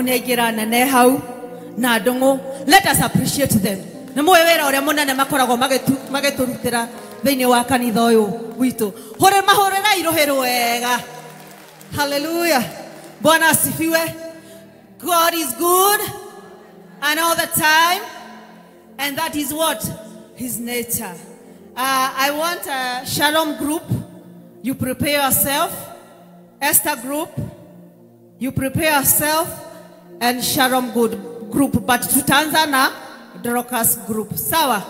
Nĩ aingĩra nene hau na Ndũng'ũ. Let us appreciate them. Nĩ mũĩ wĩra ũrĩa mũnene makoragwo magĩtũrutĩra thĩinĩ wa kanitha ũyũ witũ. Hũrĩ mahũrĩrai rũhĩ rwega. Hallelujah. Bwana asifiwe. God is good and all the time, and that is what? His nature. I want a Shalom group. You prepare yourself. Esther group, you prepare yourself, and Shalom good group. But tutaanza na Dorcas group. Sawa.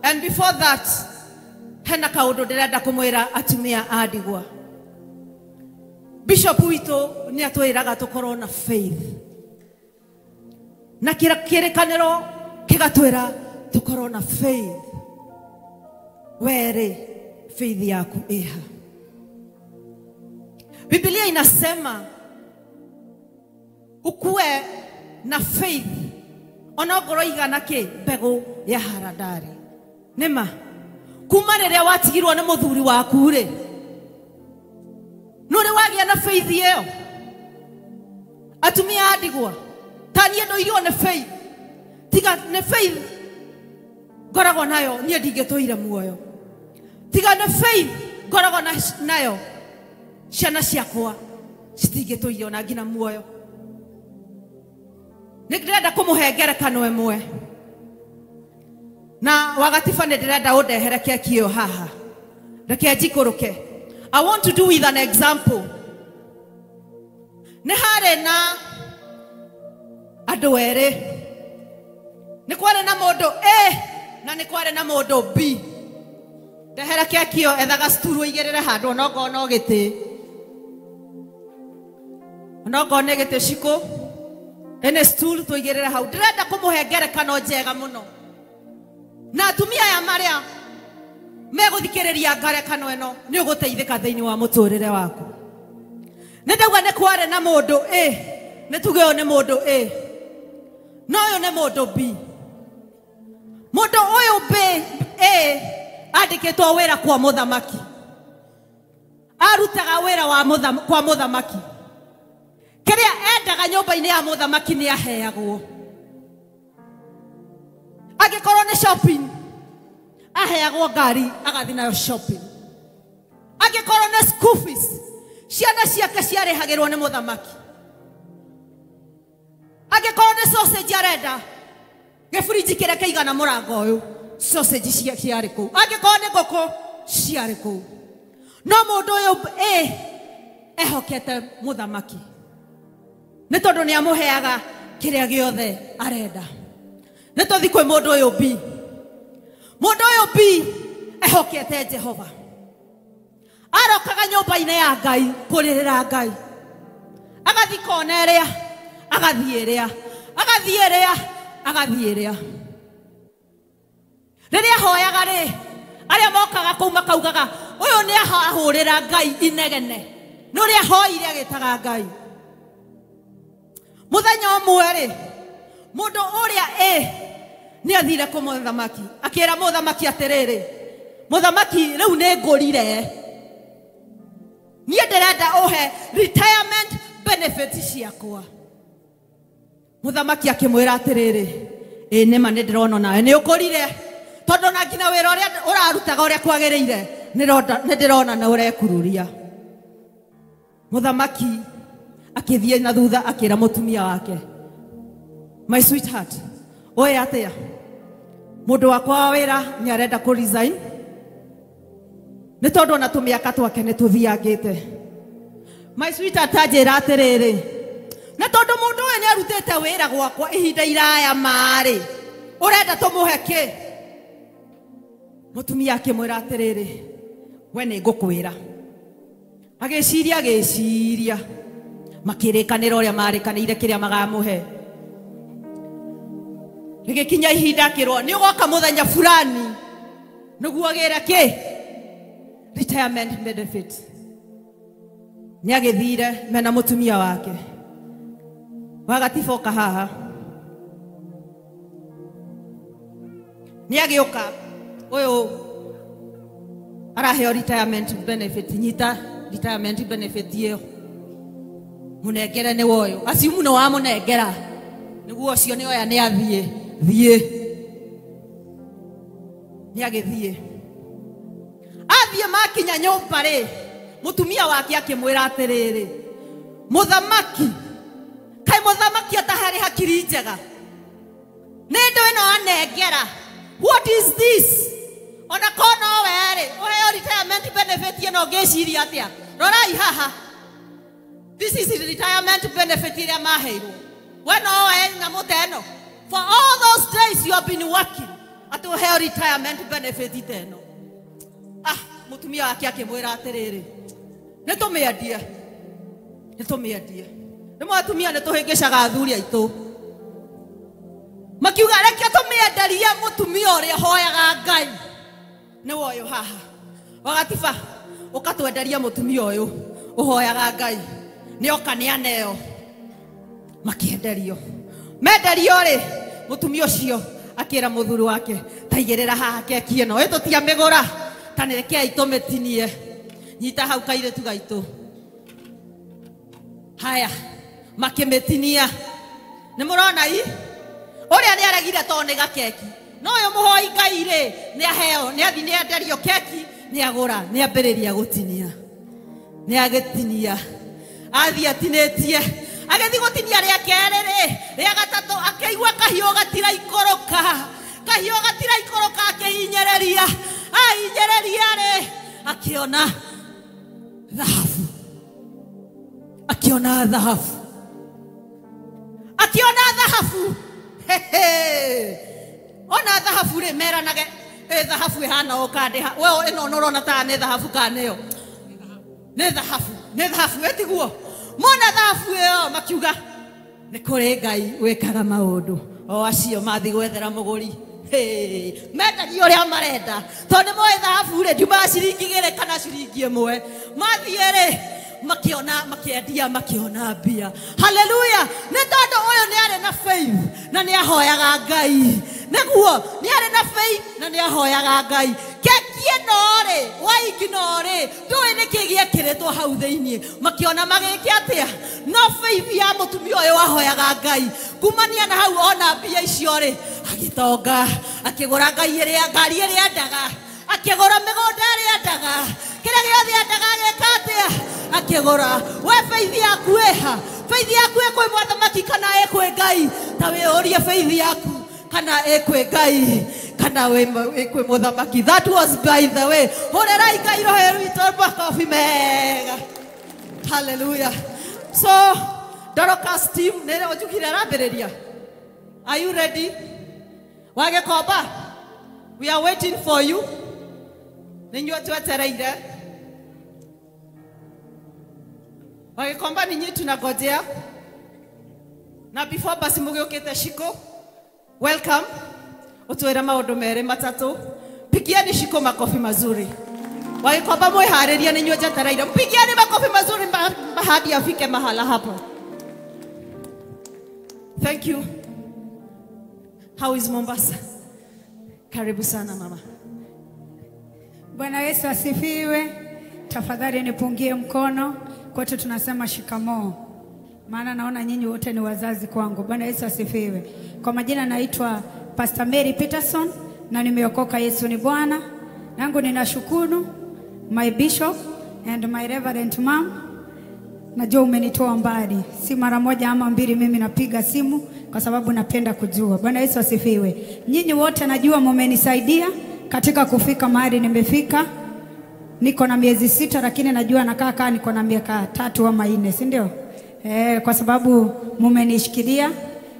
And before that, hena kaundu ndirenda kumwira atumia a ndigwa. Bishop witũ nĩ atwĩraga tũkorwo na faith. Na kĩrĩkanĩro kĩgatwĩra tũkorwo na faith. Were faith yaku ĩha. Biblia inasema ukue na faith onongorwo igana kĩ mbegũ ya haradari. Nĩma kuma rĩrĩa watigirwo nĩ mũthuri waku rĩ, nũrĩ wagĩa na faith ĩyo. Atumia a ndigwa, ta niĩ ndũirwo nĩ faith, tiga nĩ faith ngoragwo nayo niĩ ndingĩtũire muoyo. Tiga nĩ faith ngoragwo nayo ciana ciakwa citingĩtũire ona nginya muoyo. Nĩ ndĩrenda kũmũhe ngerekano ĩmwe, na wagatiba nĩ ndĩrenda ũndehere keki ĩyo haha, reke njikũrũke. I want to do with an example. Nĩ harĩ na andũ erĩ, nĩ kwarĩ na mũndũ A na nĩ kwarĩ na mũndũ B. Ndehera keki ĩyo, ethaga sturu ũigĩrĩre handũ onokorwo no gĩtĩ, onokorwo nĩ gĩtĩ cikũ, ene stool tũigĩrĩre hau. Ndĩrenda kũmũhe ngerekano njega mũno, na atumia aya marĩa megũthikĩrĩria ngerekano ĩno nĩ ũgũteithĩka thĩinĩ wa mũtũrĩre waku. Nĩ ndauga nĩ kwarĩ na mũndũ A, nĩ tuge ũyũ nĩ mũndũ A, no ũyũ nĩ mũndũ B. Mũndũ ũyũ B A andĩkĩtwo wĩra kwa mũthamaki, arutaga wĩra wa kwa mũthamaki. Kĩrĩa endaga nyũmba-inĩ ya mũthamaki nĩ aheagwo. Angĩkorwo nĩ shopping, aheagwo ngari agathiĩ nayo shopping. Angĩkorwo nĩ school fees, ciana ciake ciarĩhagĩrwo nĩ mũthamaki. Angĩkorwo nĩ sausage arenda, gĩburinji kĩrĩa kĩigana mũrango ũyũ, sausage ciarĩ kũu. Angĩkorwo nĩ ngũkũ, ciarĩ kũu. No mũndũ ũyũ A ehokete mũthamaki nĩ tondũ nĩ amũheaga kĩrĩa gĩothe arenda. Nĩ tũthiĩ kwĩ mũndũ ũyũ B. Mũndũ ũyũ B ehokete Jehova. Arokaga nyũmba-inĩ ya Ngai kũrĩrĩra Ngai, agathiĩ kona ĩrĩa, agathiĩ ĩrĩa, agathiĩ ĩrĩa, agathiĩ ĩrĩa. Rĩrĩa ahoyaga rĩ, arĩa mokaga kũu makaugaga ũyũ nĩ ahũrĩra Ngai inegene, nĩ ũrĩa ahoire agĩtaga Ngai. Mũthenya ũmwe rĩ, mũndũ ũrĩa A nĩ athire kũ mũthamaki, akĩra mũthamaki atĩrĩrĩ, mũthamaki rĩu nĩ ngũrire, niĩ ndĩrenda ũhe retirement benefit ciakwa. Mũthamaki akĩmwĩra atĩrĩrĩ, ĩ nĩma nĩ ndĩrona nawe nĩ ũkũrire, tondũ na nginya wĩra ũrĩa ũrarutaga ũrĩa kwagĩrĩire nĩ ndĩrona nĩ ũrekururia. Mũthamaki akĩthiĩ na thutha akĩra mũtumia wake, my sweetheart, oe atĩa, mũndũ wakwa wa wĩra nĩ arenda kũ resign nĩ tondũ ona tũmĩaka twake nĩ tũthiangĩte. My sweetheart anjĩra atĩrĩrĩ, nĩ tondũ mũndũ ũyũ nĩ arutĩte wĩra gwakwa ihinda iraya marĩ, ũrenda tũmũhe kĩ? Mũtumia akĩmwĩra atĩrĩrĩ, we nĩ ngũkwĩra. Agĩciria agĩciria, makĩrĩkanĩra ũrĩa marĩkanĩire kĩrĩa magamũhe. Rĩgĩkinya ihinda akĩrwo nĩ ũgoka mũthenya fulani nĩguo agĩre kĩ? Retirement benefit. Nĩ agĩthire mena mũtumia wake. Wagatiboka haha nĩ agĩũka ũyũ araheo retirement benefit, nyita retirement benefit ĩyo. Munengere nĩ woyo acimu no wamunengera nĩguo ũcio nĩ oya nĩ athiĩ thiĩ nĩ agĩthiĩ athiĩ makinya nyũmba rĩ mũtumia wake akĩmwĩra atĩrĩrĩ mũthamaki kaĩ mũthamaki ataharĩ hakiri njega nĩ ndũ ĩno anengera. What is this? Ona ko no we rĩ ũheo retirement benefit ĩno ngĩciria atĩa? Rorai haha. This is the retirement benefit ĩrĩa maheirwo. We no we nyamũ ta ĩno. For all those days you have been working atĩ ũheo retirement benefit ta ĩno. Ah, mũtumia wake akĩmwĩra atĩrĩrĩ nĩ tũmĩendie nĩ tũmĩendie. Rĩmwe atumia nĩ tũhĩngĩcaga athuri aitũ makiuga reke tũmĩenderie mũtumia ũrĩa hoyaga Ngai nĩ woyũ haha wagatiba ũkatwenderia mũtumia ũyũ ũhoyaga Ngai nĩ oka nĩ aneo. Makĩenderio menderio rĩ mũtumia ũcio akĩra mũthuri wake taigĩrĩra haha keki ĩno ĩ tũtiamĩgũra ta nĩrekei tũmĩtinie nyita hau kairĩtu gaitũ. Haya makĩmĩtinia nĩ mũrona i ũrĩa nĩ aregire tondũ nĩ gakeki no ũyũ mũhoi Ngai rĩ nĩ aheo nĩ athi nĩ enderio keki nĩ agũra nĩ ambĩrĩria gũtinia nĩ agĩtinia athiĩ atinĩtie agĩthiĩ gũtinia rĩa kerĩ rĩ rĩa gatatũ akĩigua kahiũ gatiraikũrũka kahiũ gatiraikũrũka akĩhinyĩrĩria ahinyĩrĩria rĩ akĩona thahabu akiona thahabu akiona thahabu. Ona thahabu rĩ meranage ĩ thahabu ĩhana ũ kandĩha we ĩno nũrona ta nĩ thahabu kana nĩyo nĩ thahabu nĩ thahabu ĩtiguo mona thahabu ĩyo makiuga nĩ kũrĩ Ngai wĩkaga maũndũ o acio mathiĩ gwethera mũgũri mendagia ũrĩa marenda tondũ nĩ moĩ thahabu rĩ ndiumaga ciringi igĩrĩ kana ciringi ĩmwe mathiĩ rĩ makiona makiendia makiona mbia. Haleluya. Nĩ tondũ ũyũ nĩ arĩ na faith na nĩ ahoyaga Ngai nĩguo nĩ arĩ na faith na nĩ ahoyaga Ngai. Keki ĩno rĩ waingĩ no rĩ ndũĩ nĩkĩ gĩekĩrĩtwo hau thĩinĩ makiona magĩke atĩa no faith ya mũtumia ũyũ wahoyaga Ngai kumania na hau ona mbia icio rĩ agĩtonga akĩgũra Ngai ĩrĩa ngari ĩrĩa endaga akĩgũra mĩgũnda ĩrĩa endaga kĩrĩa gĩothe endaga agĩka atĩa akĩgũra. We faith yaku ĩha faith yaku ĩ kwĩ mũthamaki kana ĩ kwĩ Ngai ta wĩyũrie faith yaku kana ĩ kwĩ Ngai kana ĩ kwĩ mũthamaki. That was by the way. Hũrĩrai Ngai rũhĩ rwitũ makobi mega. Hallelujah. So Dorcas team nĩ ũnjugire arambĩrĩria. Are you ready? Wagĩkomba we are waiting for you. Nĩ inyuĩ twetereire. Wagĩkomba ni nyinyi tunangojea. Na before basi mũgĩũkĩte Shiko, welcome. Ũtwĩre maũndũ merĩ matatũ. Pigieni Shiko makofi mazuri. Wagĩkomba mwĩharĩrie nĩ inyuĩ njetereire. Mpigieni makofi mazuri hadi afike mahala hapa. Thank you. How is Mombasa? Karibu sana mama. Bwana Yesu asifiwe. Tafadhali nipungie mkono. Kwetu tunasema shikamoo. Maana naona nyinyi wote ni wazazi kwangu. Bwana Yesu asifiwe. Kwa majina naitwa Pastor Mary Peterson na nimeokoka, Yesu ni Bwana. Nangu ninashukuru my bishop and my reverend mom. Najua umenitoa mbali. Si mara moja ama mbili mimi napiga simu kwa sababu napenda kujua. Bwana Yesu asifiwe. Nyinyi wote najua mmenisaidia katika kufika mahali nimefika. Niko na miezi 6 lakini najua nakaa kaa niko na miaka 3 ama 4, si ndio? Kwa sababu mmenishikilia.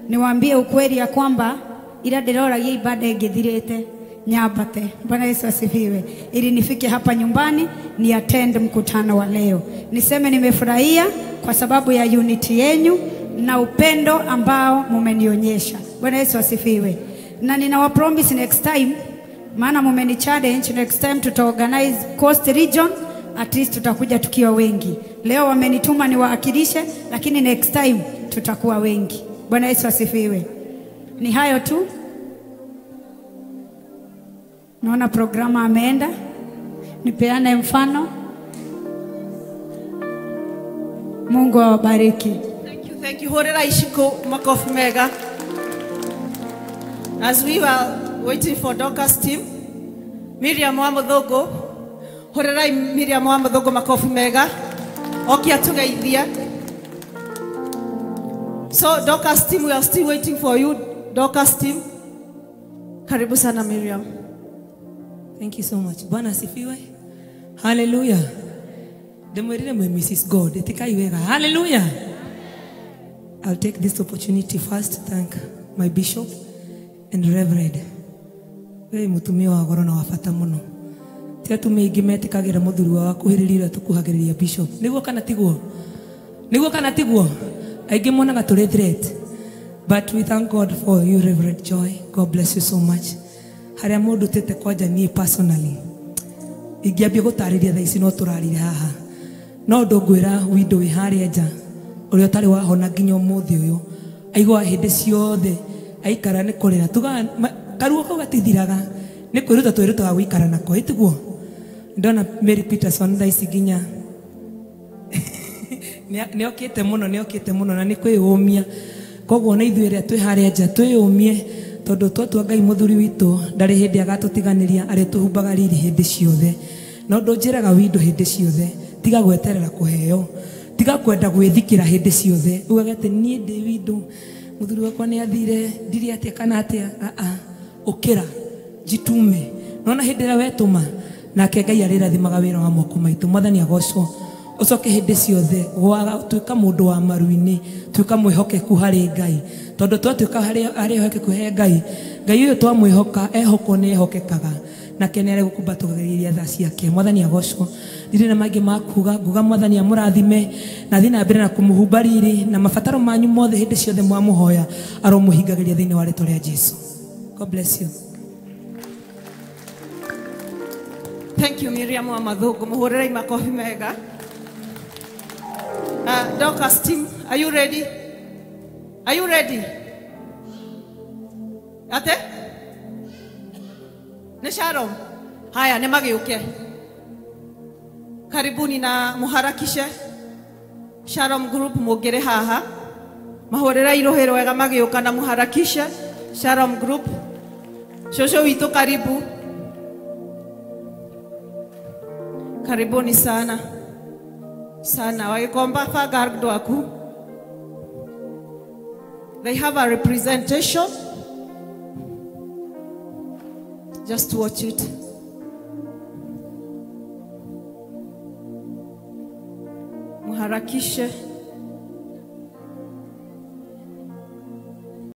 Niwaambie ukweli ya kwamba ila ndĩroragia ibada ĩngĩthirĩte nyambate. Bwana Yesu asifiwe. Ili nifike hapa nyumbani ni attend mkutano wa leo. Niseme nimefurahia kwa sababu ya unity yenu na upendo ambao mmenionyesha. Bwana Yesu asifiwe. Na ninawa promise next time, maana mmeni challenge, next time tuta organize Coast Region, at least tutakuja tukiwa wengi. Leo wamenituma niwaakilishe, lakini next time tutakuwa wengi. Bwana Yesu asifiwe. Ni hayo tu. Naona programa ameenda. Nipeane mfano. Mungu awabariki. Thank you, thank you. Horera ishiko makofi mega. As we were waiting for Dorcas team, Miriam wa Muthogo, horera Miriam wa Muthogo makofi mega. Okia tugeithia. So Dorcas team, we are still waiting for you. Dorcas team. Karibu sana Miriam. Thank you so much. Bwana asifiwe. Hallelujah. Ndemwirire mwe Mrs. God. Etikai wega. Hallelujah. I'll take this opportunity first to thank my bishop and reverend. We mutumia wa goro na wa bata muno. Ti atumia aingĩ metĩkagĩra mũthuri wao akuhĩrĩria ũrĩa tũkuhagĩrĩria bishop. Nĩguo kana tiguo? Nĩguo kana tiguo? Aingĩ monaga tũrĩ threat. But we thank God for you, Reverend Joy. God bless you so much. Harĩa mũndũ tĩte kwanja niĩ personally. Ingĩambia gũtarĩria thaa ici no tũrarire haha. No ũndũ ngwĩra window wĩ harĩa nja ũrĩa ũtarĩ wahona nginya ũmũthĩ ũyũ. Aiguaga hĩndĩ ciothe aikara nĩ kũrĩra. Tugaga karuo kau gatithiraga. Nĩ kwĩruta twĩrutaga gũikara nako, ĩ tiguo? Ndona Mary Peterson thaa ici nginya nĩokĩte mũno, nĩokĩte mũno na nĩ kwĩyũmia. Koguo na ithuĩ arĩa twĩ harĩa nja twĩyũmie tondũ twatua Ngai mũthuri witũ ndarĩ hĩndĩ agatũtiganĩria, arĩtũhumbaga riri hĩndĩ ciothe. Na ũndũ njĩraga window hĩndĩ ciothe, tiga gweterera kũheo, tiga kwenda gwĩthikĩra hĩndĩ ciothe ugage atĩ niĩ ndĩ window, mũthuri wakwa nĩ athire, ndirĩ atĩa kana atĩa. Ũkĩra jitume. Nona hĩndĩ ĩrĩa wetũma nake Ngai arĩrathimaga wĩra wa moko maitũ. Mwathani agocwo. Ũcoke hĩndĩ ciothe gwaga tuĩka mũndũ wa maru-inĩ, tuĩka mwĩhokeku harĩ Ngai, tondũ twatuĩka harĩ ehokeku he Ngai, Ngai ũyũ twamwĩhoka ehokwo nĩ ehokekaga nake nĩ arĩgũkumbatũgĩrĩria tha ciake. Mwathani agocwo. Ndirĩ na maingĩ ma kuga, nguga Mwathani amũrathime na thiĩ na mbere na kũmũhumba riri na mabataro manyu mothe hĩndĩ ciothe mwamũhoya aromũhingagĩria thĩinĩ wa rĩtwa rĩa Jesu. God bless you. Thank you Miriam wa Mathugu. Muhũrĩrei makofi mega. Dorcas team, are you ready? Are you ready? Ate? Nĩ Sharon? Haya, nĩ magĩũke. Karibuni na muharakishe. Sharon group mũngĩrĩ haha. Mahũrĩrei rũhĩ rwega magĩũka na muharakishe. Sharon group. Shosho witũ karibu. Karibuni sana. Sana wagikomba fagardo aku. They have a representation. Just watch it. Muharakishe.